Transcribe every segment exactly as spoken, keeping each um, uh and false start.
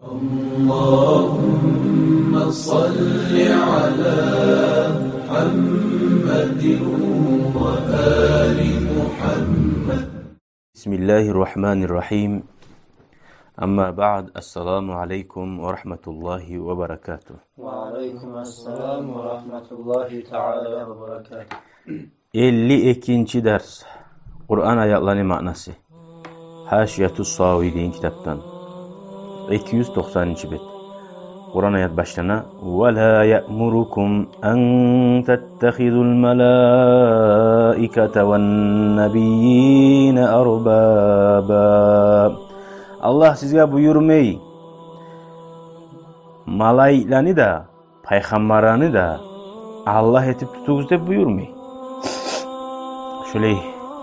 اللهم صل على محمد وآل محمد. بسم الله الرحمن الرحيم. أما بعد، السلام عليكم ورحمة الله وبركاته. وعليكم السلام ورحمة الله تعالى وبركاته. Элли экинчи дарс. Къуран аятланы маънасы. Гьашияту Сави деген китапдан. Эки юз токъсанынчы бет. Къуран аят башлана: «Ва ла яъмурукум ан таттахизул малаиката ван набийина арбаба». Аллагь сизге буюрмай малайикланы да, пайхаммарланы да Аллагь этип тутугъуз деп буюрмай. Шолай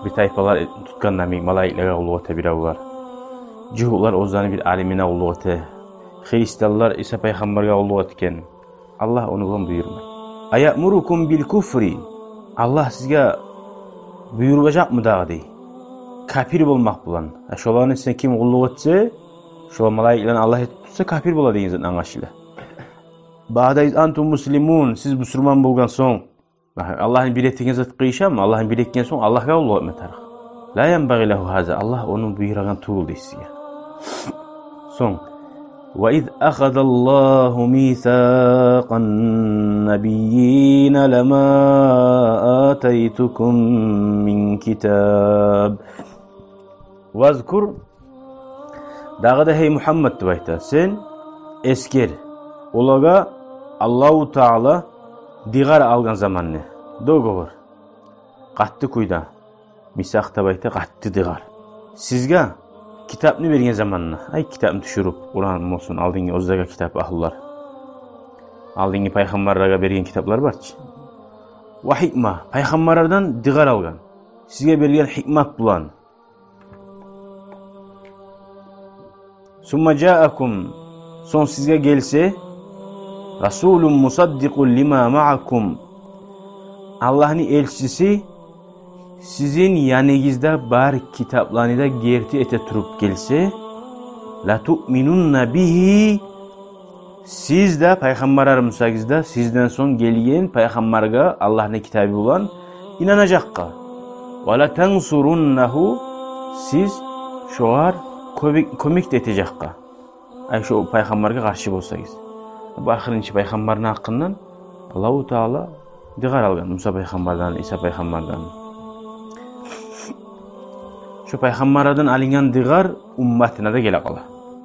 бир тайпалар тутгъан намек, малайиклеге къуллукъ эте биревлер. Жугьутлар оьзлени бир алимине къуллукъ эте. Христианлар Иса пайхаммаргъа къуллукъ этген. Аллагь ону булан буюрмай. «Аяъмурукум бил куфри». Аллагь сизге буюрмажакъмы дагъы дей, капир болмакъ булан? Э, шоланы сен ким къуллукъ этсе, шо малайикланы Аллагь этип тутса, капир бола деген зат англашыла. «Баъда из антум муслимун», сиз бусурман болгъан сонг. Аллагьны бир этеген зат къыйышамы? Аллагьны бир этген сонг Аллагьгъа къуллукъ этме тарыкъ. «Ла янбагъи лагьу гьаза», Аллагь ону буюрагъан тюгюл дей сизге. Сонг: «Ва из ахазаллагьу мисакъан набийина лама атайтукум мин китаб». «Вазкур», дагъы да, гьей Мугьаммад, деп айта, сен эсгер, олагъа Аллагьу Таала дыгъар алгъан заманны, договор, къатты кюйде, мисакъ деп айта къатты дыгъар. Сизге китапны берген заманны, ай, китапны тюшюрюп, Къуран болсун, алдынгъы оьзлеге китап агьлулар, алдынгъы пайхаммарлагъа берген китаплар бар чы. Ва гьикма, пайхаммарлардан дыгъар алгъан. Сизге берген гьикмат булан. «Сумма жаакум», сонг сизге гелсе, «расулун мусаддикъун лима маакум», Аллагьны элчиси сизин яныгъызда бар китапланы да герти эте туруп гелсе, «латуъминунна бигьи», сиз де, пайхаммарлар бусагъыз да, сизден сонг гелген пайхаммаргъа Аллагьны китабы булан инанажакъгъа. «Ва латансуруннагьу», сиз шогъар кёмек, кёмек де этежекгъа. Ай, шо пайхаммаргъа къаршы болсагъыз. Бу ахырынчы пайхаммарны гьакъындан Аллагьу Таала дыгъар алгъан, Муса пайхаммардан, Иса пайхаммардан. Шо пайхаммардан алынгъан дыгъар умматына да геле къала.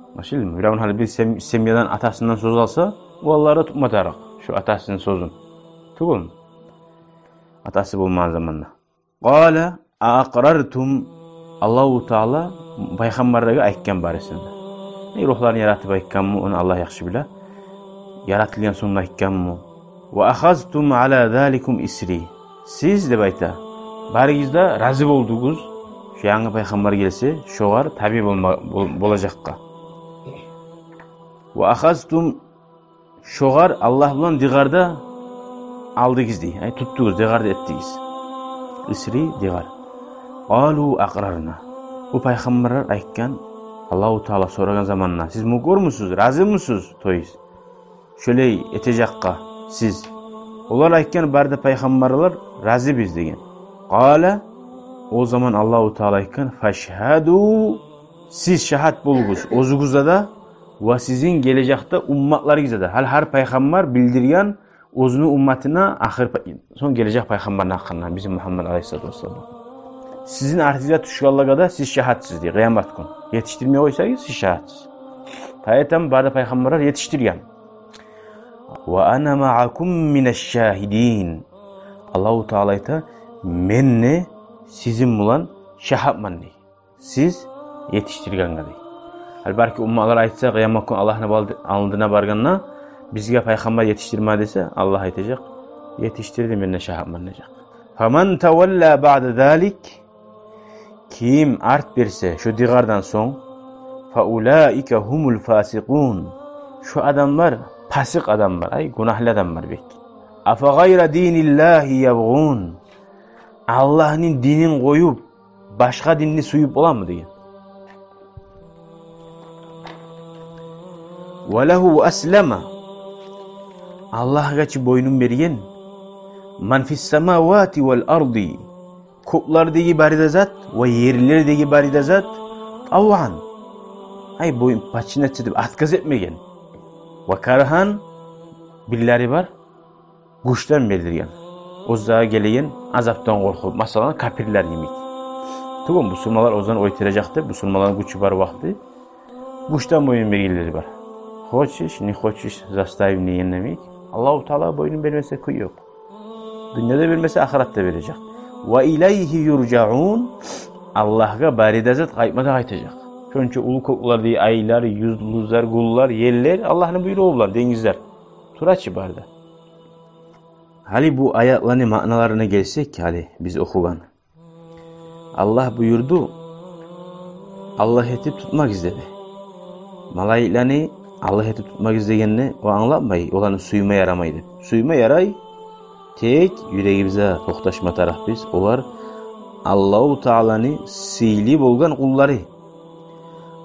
Англашылдымы? Биревню гьали бир сем-, семьядан, атасындан сёз алса, о алар да тутма тарыкъ шо атасыны сёзюн. Тюгюлмю? Атасы болмагъан заманда. «Къала аакърартум», Аллагьу Таала пайхаммарлагъа айтгъан барысын да. Э, ругьланы яратып айтгъанмы, ону Аллагь яхшы биле. Яратылгъан сонг да айтгъанмы? «Ва ахазтум ала заликум исри». Сиз, деп айта, барыгъыз да рази болдугъуз, шо янгы пайхаммар гелсе, шогъар таби болма-, бол-, болажакъгъа. «Ва ахазтум», шогъар Аллагь булан дыгъар да алдыгъыз дей. Ай, тутдугъуз, дыгъар да этдигиз. Исри, дыгъар. «Къалу акърарна». Бу пайхаммарлар айтгъан, Аллагьу Таала сорагъан заманда: «Сиз мукъурмусуз, разимисиз?» То есть, шолай этежекге сиз. Олар айтгъан, бары да пайхаммарлар: «Разибиз», – деген. Къала, о заман Аллагьу Таала айтгъан: «Фашгьаду», сиз шагьат болугъуз, оьзюгюзде де ва сизин гележекде умматларыгъызда да. Гьали гьар пайхаммар билдирген оьзюню умматына ахыр пай-, сонг гележек пайхаммарны гьакъында, бизин Мугьаммад алайгьиссалату вассалам. Сизин артыгъызда тюшгенлеге де сиз шагьатсыз, дей, къыямат гюн. Етишдирмей къойсагъыз, сиз шагьатсыз. Поэтому бары да пайхаммарлар етишдирген. «Ва ана маакум минаш-шагьидин». Аллагьу Таала айта: «Мен де сизин булан шагьатман», – дей. Сиз етишдиргенге, дей. Гьали балики умматлар айтса, къыямат гюн Аллагьны бал-, алдына баргъанда, бизге пайхаммар етишдирме десе, Аллагь айтажакъ: «Етишдирди, мен де шагьатман», – дежек. «Фаман тавалла баъда залик», ким арт берсе шо дыгъардан сонг, «фаулаика гьумул фасикъун», шо адамлар пасикъ адамлар, ай, гюнагьлы адамлар бек. «Афагъайра диниллагьи ябгъун», Аллагьны динин къоюп, башгъа динни сююп боламы деген. Ва лагьу аслама. Аллагьгъа чы бойнун берген. Ман фис самавати вал арди. Кёклердеги бары да зат ва ерлердеги бары да зат. Таван. Ай, бойнун подчиняться этип, отказ этмеген. Ва каргьан, бирлери бар, гючден бердирген. Оьзлеге гелеген азапдан къоркъуп, масала, капирлер йимик. Тюгюл, бусурманлар оьзлени оьлтюрежек деп, бусурманланы гючю бар вакъти, гючден бойнун бергенлери бар. Хочешь, не хочешь, заставим деген йимик. Аллагьу Таала бойнун бермесе, кюй ёкъ. Дюньяда бермесе, ахыратда бережек. Ва илайгьи юржаун. Аллагьгъа бары да зат къайтма да къайтажакъ. Шонча уллу кёклердеги айлар, юлдузлар, гюнлер, ерлер Аллагьны буйругъу булан, денгизлер. Тура чы бары да. Гьали бу аятланы маъналарына гелсек, гьали биз охугъан. Аллагь буюрду, Аллагь этип тутмагъыз деди. Малайиклени Аллагь этип тутмагъыз дегенни о англатмай, оланы сюйме ярамай деп. Сюйме ярай, тек юрегибизде токъташма тарыкъбыз. Олар Аллагьу Тааланы сыйлы болгъан къуллары.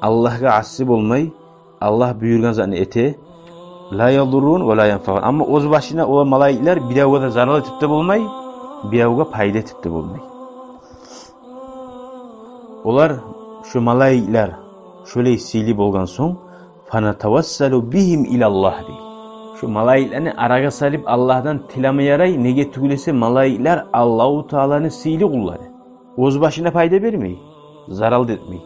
Аллагьгъа асси болмай, Аллагь буюргъан затны эте. Ла ядуррун ва ла янфаун. Амма оьз башына олар, малайиклер, биревге де зарал этип де болмай, биревге пайда этип де болмай. Олар, шо малайиклер, шолай сыйлы болгъан сонг, фанатавассалу бигьим илаллагь дей. Шо малайиклени арагъа салып, Аллагьдан тилеме ярай, неге тюгюл эсе, малайиклер Аллагьу Тааланы сыйлы къуллары. Оьз башына пайда бермей, зарал да этмей.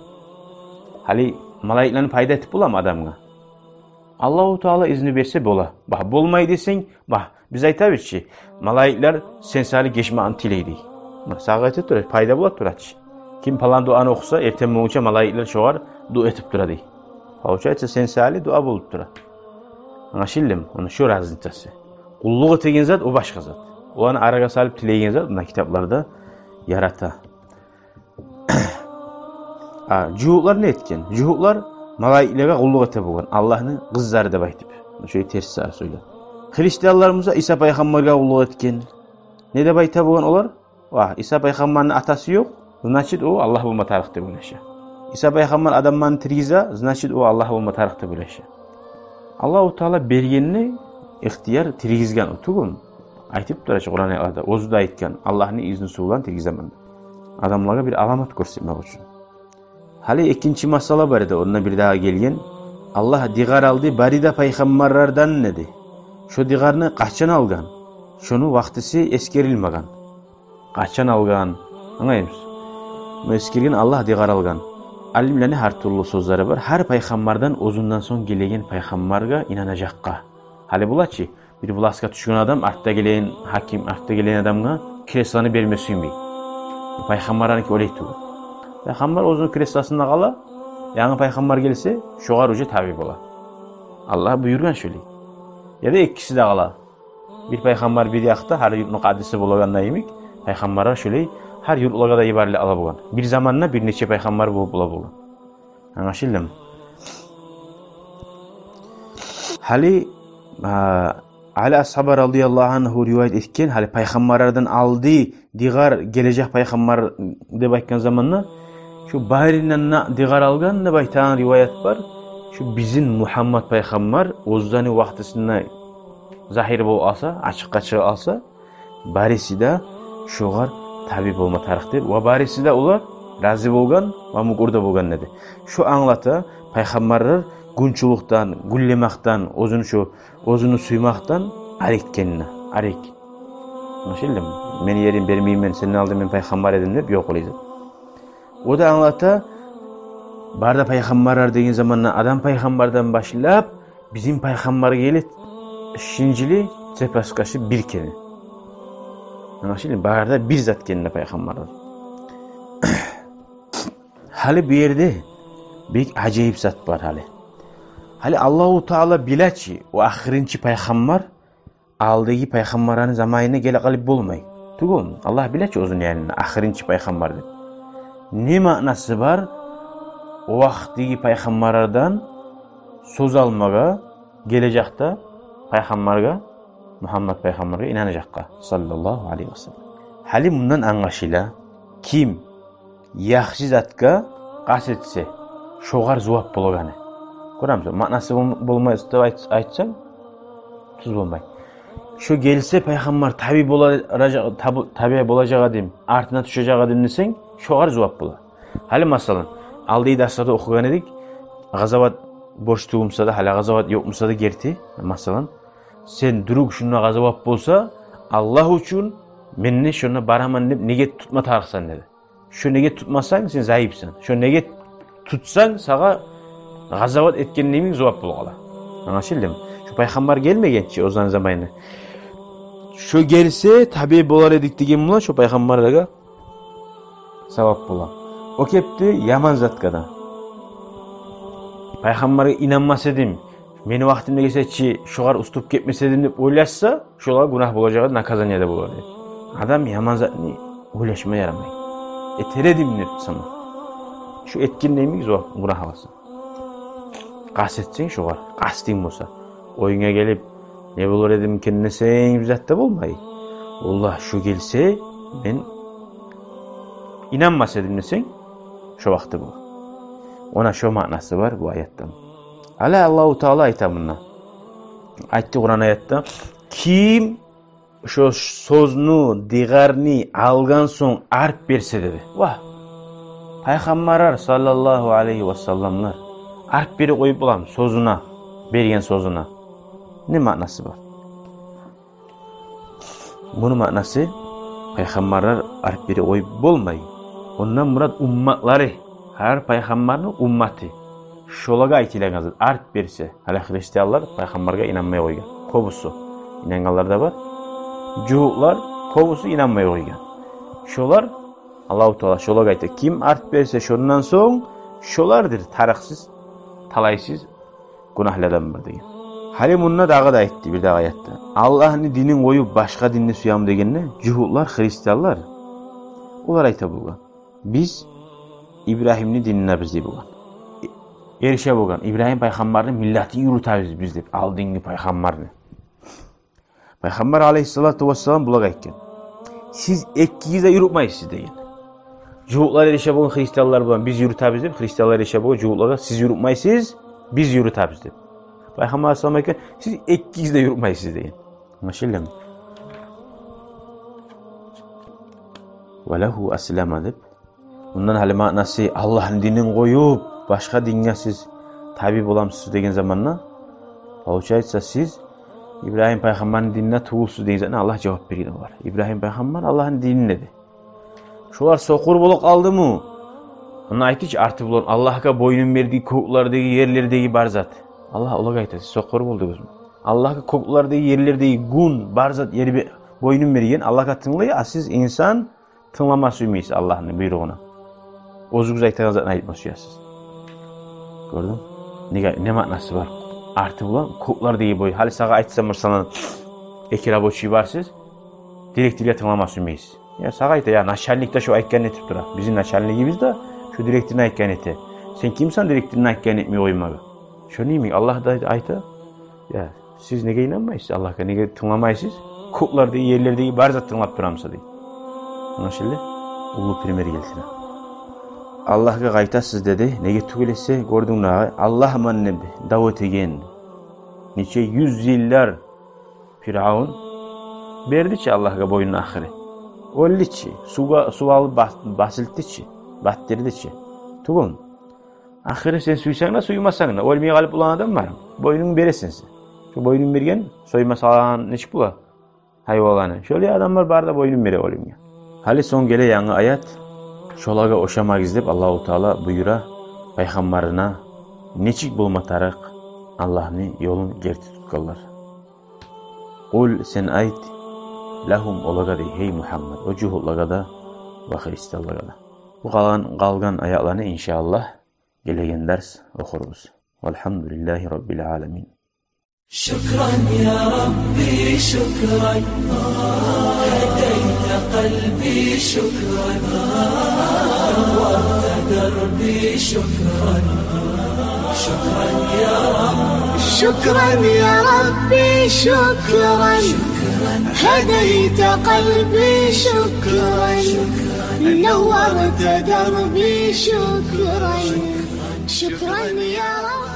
Гьали малайиклени пайда этип боламы адамгъа? Аллагьу Таала изну берсе бола. Бах, болмай десенг, бах, биз айтабыз чы, малайиклер сен саялы гечмекни тилей дей. Муна, сагъа этип тура, пайда болуп тура чы. Ким палан дуаны охуса, эртен болгъунча малайиклер шогъар дуа этип тура дей. Получается, сен саялы дуа болуп тура. Англашылдымы? Ону шо разницасы. Къуллукъ этеген зат, о башгъа зат. Оланы арагъа салып тилейген зат, муна, китапларда ярата. А жугьутлар не этген? Жугьутлар малайиклеге къуллукъ эте болгъан, Аллагьны къызлары деп айтып. Шо терс зат сёйлеп. Христианлар буса Иса пайхаммаргъа къуллукъ этген. Не деп айта болгъан олар? Ва, Иса пайхаммарны атасы ёкъ, значит, о Аллагь болма тарыкъ деп ойлаша. Иса пайхаммар адамланы тиргизе, значит, о Аллагь болма тарыкъ деп ойлаша. Аллагьу Таала бергенни ихтияр, тиргизген о тюгюлмю? Айтып тура чы Къуран аятларда, оьзю де айтгъан, Аллагьны изнусу булан тиргиземен деп. Адамлагъа бир аламат гёрсетмек учун. Гьали экинчи масъала бар эди, онда бир дагъы гелген. Аллагь дыгъар алды бары да пайхаммарлардан деди. Шо дыгъарны къачан алгъан? Шону вакътиси эсгерилмеген. Къачан алгъан? Англаймысыз? Муну эсгерген, Аллагь дыгъар алгъан. Алимлени гьар тюрлю сёзлери бар. Гьар пайхаммардан оьзюнден сонг гелеген пайхаммаргъа инанажакъгъа. Гьали бола чы, бир властгъа тюшген адам артда гелеген гьаким, артда гелеген адамгъа креслону берме сюймей. Пайхаммарланыки олай тюгюл. Пайхаммар оьзюню креслосунда къала, янгы пайхаммар гелсе, шогъар уже табий бола. Аллагь буюргъан шолай. Яда экиси де къала. Бир пайхаммар бир якъда, гьар юртну къадиси болагъанда йимик, пайхаммарлар шолай гьар юртлагъа да йибериле ала болгъан. Бир заманда бир нече пайхаммар болуп бола болгъан. Англашылдымы? Гьали, а, Али асгьаба радияллагьу ангьу риваят этген, гьали пайхаммарлардан алды дыгъар гележек пайхаммар деп айтгъан заманда, шо барындан да дыгъар алгъан деп айтагъан риваят бар. Шо бизин Мугьаммат пайхаммар оьзюню вакътисинде загьир болуп къалса, ачыкъгъа чыгъып къалса, бариси де шогъар табий болма тарыкъ деп, ва бариси де олар рази болгъан ва мукъур да болгъан деди. Шо англата, пайхаммарлар гюнчюлюкден, гюнлемекден, оьзюню шо, оьзюню сюймекден арек экенине, арек. Англашылдымы? Мен ерим бермеймен, сенден алдын мен пайхаммар эдим деп, ёкъ олай зат. О да англата, бары да пайхаммарлар деген заманда Адам пайхаммардан башлап бизин пайхаммаргъа гелип, шинжили, цепочкасы бир экени. Англашылдымы? Бары да бир зат экени пайхаммарлар. Гьали бу ерде бек ажайып зат бар гьали. Гьали Аллагьу Таала биле чи, о ахырынчы пайхаммар алдагъы пайхаммарланы заманына геле къалып болмай. Тюгюлмю? Аллагь биле чи оьзюню янында ахырынчы пайхаммар деп. Не маънасы бар о вакътидеги пайхаммарлардан сёз алмагъа, гележекде пайхаммаргъа, Мугьаммат пайхаммаргъа инанажакъгъа, саллаллагьу алайгьи ва саллам? Гьали мундан англашыла, ким яхшы затгъа къаст этсе, шогъар зувап болагъаны. Барамса, маънасы бол-, болмай деп айт-, айтсанг, тюз болмай. Шо гелсе пайхаммар таби бола-, ража-, табу-, таби болажакъ эдим, артына тюшежек эдим десенг, шогъар зувап бола. Гьали масала, алдагъы дарсларда охугъан эдик, къазават борч тюгюл буса да, гьали къазават ёкъ буса да герти, масала, сен дурунг шунда къазават болса, Аллагь учун мен де шонда бараман деп ниет тутма тарыкъсан деди. Шо ниет тутмасанг, сен зайыпсан. Шо ниет тутсанг, сагъа къазават этген йимик зувап болуп къала. Англашылдымы? Шо пайхаммар гелмеген чи оьзлени заманына. Шо гелсе, таби болар эдик деген булан шо пайхаммарлагъа зувап бола. О кепде яман затгъа да. Пайхаммаргъа инанмас эдим, мени вакътимде гелсе чи, шогъар уступ гетмес эдим деп ойлашса, шолагъа гюнагь болажакъ, наказание де болар деди. Адам яман затны ойлашма ярамай. Этер эдим деп сама. Шо этген йимик зувап, гюнагь аласан. Къаст этсенг шогъар, къастынг болса. Оюнга гелип, не болар эдим экен десенг, бир зат да болмай. Валлагь, шо гелсе, мен инанмас эдим десенг, шо вакъти бола. Она шо маънасы бар бу аятдан. Гьали Аллагьу Таала айта мунда. Айтды Къуран аятда: ким шо сёзню, дыгъарны алгъан сонг арт берсе деди. Вагь, пайхаммарлар саллаллагьу алайгьи ва салламлар арт берип къоюп боламы сёзюне, берген сёзюне? Не маънасы бар? Муну маънасы, пайхаммарлар арт берип къоюп болмай. Ондан мурат умматлары, гьар пайхаммарны умматы. Шолагъа айтылагъан зат, арт берсе. Гьали христианлар пайхаммаргъа инанмай къойгъан. Кёбюсю. Инангъанлар да бар. Жугьутлар, кёбюсю инанмай къойгъан. Шолар, Аллагьу Таала шолагъа айта: ким арт берсе шондан сонг, шолардыр тарыкъсыз, талайсыз, гюнагьлы адамлар деген. Гьали мунда дагъы да айтды, бирдагъы аятда. Аллагьны динин къоюп, башгъа динни сюемен дегенде, жугьутлар, христианлар, олар айта болгъан: биз Ибрагьимни дининде биз, дей болгъан. Э-, эрише болгъан. Ибрагьим пайхаммарны миллатын юрютебиз биз деп, алдынгъы пайхаммарны. Пайхаммар алайгьиссалату вассалам булагъа айтгъан: сиз экигиз де юрютмейсиз деген. Жугьутлар эрише болгъан христианлар булан биз юрютебиз деп, христианлар эрише болгъан жугьутлагъа: сиз юрютмейсиз, биз юрютебиз деп. Пайхаммар алайгьиссалам айтгъан: сиз экигиз де юрютмейсиз деген. Англашылдымы? Ва лагьу аслама деп. Мундан гьали маънасы, Аллагьны динин къоюп, башгъа динге сиз таби боламысыз деген заманда, получается, сиз Ибрагьим пайхаммарны дининде тюгюлсюз деген затны Аллагь жавап берген олагъа. Ибрагьим пайхаммар Аллагьны дининде эди. Шолар сокъур болуп къалдымы? Онда айтды чы, арты булан Аллагьгъа бойнун берди кёклердеги, ерлердеги бар зат. Аллагь олагъа айта: сиз сокъур болдугъузму? Аллагьгъа кёклердеги, ерлердеги, гюн, бар зат, ер бе-, бойнун берген, Аллагьгъа тынглай, а сиз, инсан, тынглама сюймейсиз Аллагьны буйругъуна. Оьзюгюз айтагъан затны айтма сюесиз. Гёрдюнг? Неге, не маънасы бар? Арты булан кёклердеги бой. Гьали сагъа айтса, масала, эки рабочий бар сиз, директоргъа тынглама сюймейсиз. Я сагъа айта, я начальник де шо айтгъанын этип тура. Бизин начальнигибиз де шо директорну айтгъанын эте. Сен кимсен директорну айтгъанын этмей къоймагъа? Шону йимик Аллагь да айта: я, сиз неге инанмайсыз Аллагьгъа, неге тынгламайсыз? Кёклердеги, ерлердеги бар зат тынглап турамыса, дей. Англашылды? Уллу пример гелтире. Аллагьгъа къайтасыз деди. Неге тюгюл эсе, гёрдюнг дагъы, Аллагьман деп дав этеген нече юз йыллар Фиръавн берди чи Аллагьгъа бойнун ахыры. Оьлдю чи, сувгъа, сув алып бас-, басылтды чи, батдырды чи. Тюгюлмю? Ахыры сен сюйсенг де, сюймесенг де, оьлмей къалып болагъан адам бармы? Бойнунгну бересен сен. Шо бойнун берген, сойма салагъан нечик бола гьайванланы? Шолай адамлар бары да бойнун бере оьлюмге. Гьали сонг геле янгы аят. Шолагъа ошамагъыз деп Аллагьу Таала буюра пайхаммарына, нечик болма тарыкъ Аллагьны ёлун герти тутгъанлар. Къул, сен айт, лагьум, олагъа дей, гьей Мугьаммад, о жугьутлагъа да ва христианлагъа да. Бу къалгъан, къалгъан аятланы, иншааллагь, гелеген дарс охурбуз. Валгьамдулиллагьи раббил аламин. شكرا يا ربي، شكرا، هديت قلبي، شكرا، نورت دربي، شكرا، شكرا يا رب. شكرا يا ربي، شكرا، هديت قلبي، شكرا، نورت دربي، شكرا، شكرا يا رب.